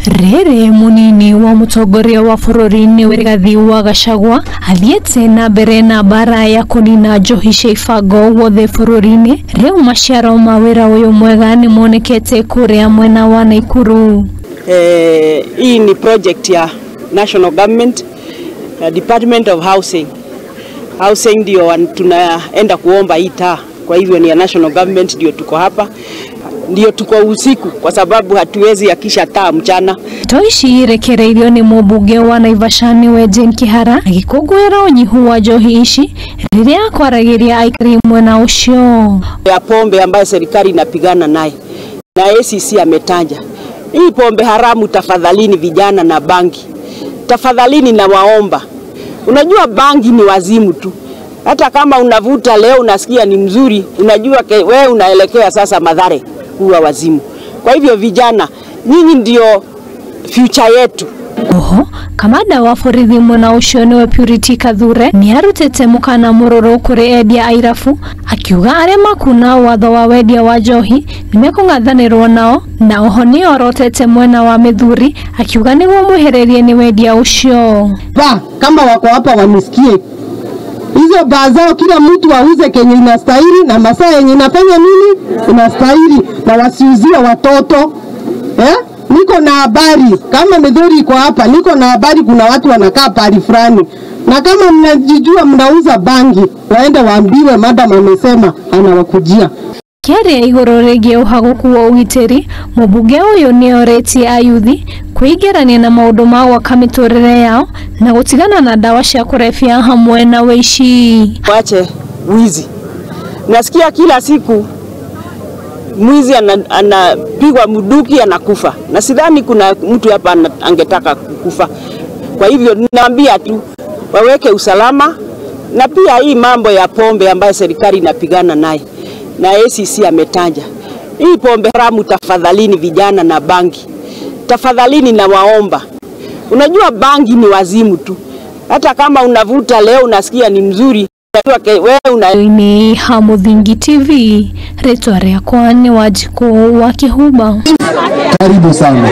Rĩrĩ munini wa mũtongoria wa bũrũri nĩwe Rigathi wa Gachagua athiĩte na mbere na mbara ya kũnina njohi cia ibango wothe bũrũri-inĩ. Rĩu maciaro ma wĩra ũyũ mwega nĩmonekete kũrĩa mwena wa Nakuru. Hii ni project ya national government, Department of Housing. Housing ndio tunaenda kuomba hii taa, kwa hivyo ni ya national government ndio tuko hapa. Ndio tuko usiku kwa sababu hatuwezi hakisha taa mchana. Toici irekereirio nĩ mũmbunge wa Naivasha nĩwe Jane Kihara agĩkũngũĩra ũnyihu wa njohi ici rĩrĩa akwaragĩria aikari mwena ũcio. Ya pombe ambayo serikali inapigana naye na ACC ametaja hii pombe haramu, tafadhalini vijana na bangi, tafadhalini na waomba. Unajua bangi ni wazimu tu. Hata kama unavuta leo unasikia ni mzuri, unajua wewe unaelekea sasa madhare kuwa wazimu. Kwa hivyo vijana, nyinyi ndio future yetu. Oho, kamanda wa borithi mwena ũcio nĩwe Purity Kathure nĩarutĩte mũkana mũrũrũ kũrĩ endia a irabu akiuga arĩa makuna watho wa wendia wa njohi nĩmekũng'athanĩrwo nao, na oho nĩorotete mwena wa Mĩthuri akiuga nĩguo mwehererie nĩ wendia ũcio. Ba, kama wako hapa wanisikie. Hizo baa zao kila mtu auze kenye inastahili na masaa yenye inafanya nini inastahili, na wasiuzie watoto. Niko na habari kama Mĩthuri iko hapa, niko na habari kuna watu wanakaa pahali fulani, na kama mnajijua mnauza bangi, waende waambiwe madam amesema anawakujia. Kĩaria igũrũ rĩgiĩ ũhagũku wa ũgitĩri, mũmbunge ũyũ nĩoretie ayuthi kwĩingĩrania na maũndũ ma gwaka mĩtũrĩre yao na gũtigana na ndawa cia kũrebia hamwe na wĩici. Wache wizi. Nasikia kila siku mwizi anapigwa bunduki anakufa, na sidhani kuna mtu hapa angetaka kukufa. Kwa hivyo ninaambia tu waweke usalama, na pia hii mambo ya pombe ambayo serikali inapigana naye na ACC ametaja hii pombe haramu, tafadhalini vijana na bangi, tafadhalini na waomba. Unajua bangi ni wazimu tu. Hata kama unavuta leo unasikia ni mzuri, wewe una Ni Hamuthingi TV, rĩtwa rĩakwa nĩ Wanjikũ wa Kĩhumba. Karibu sana.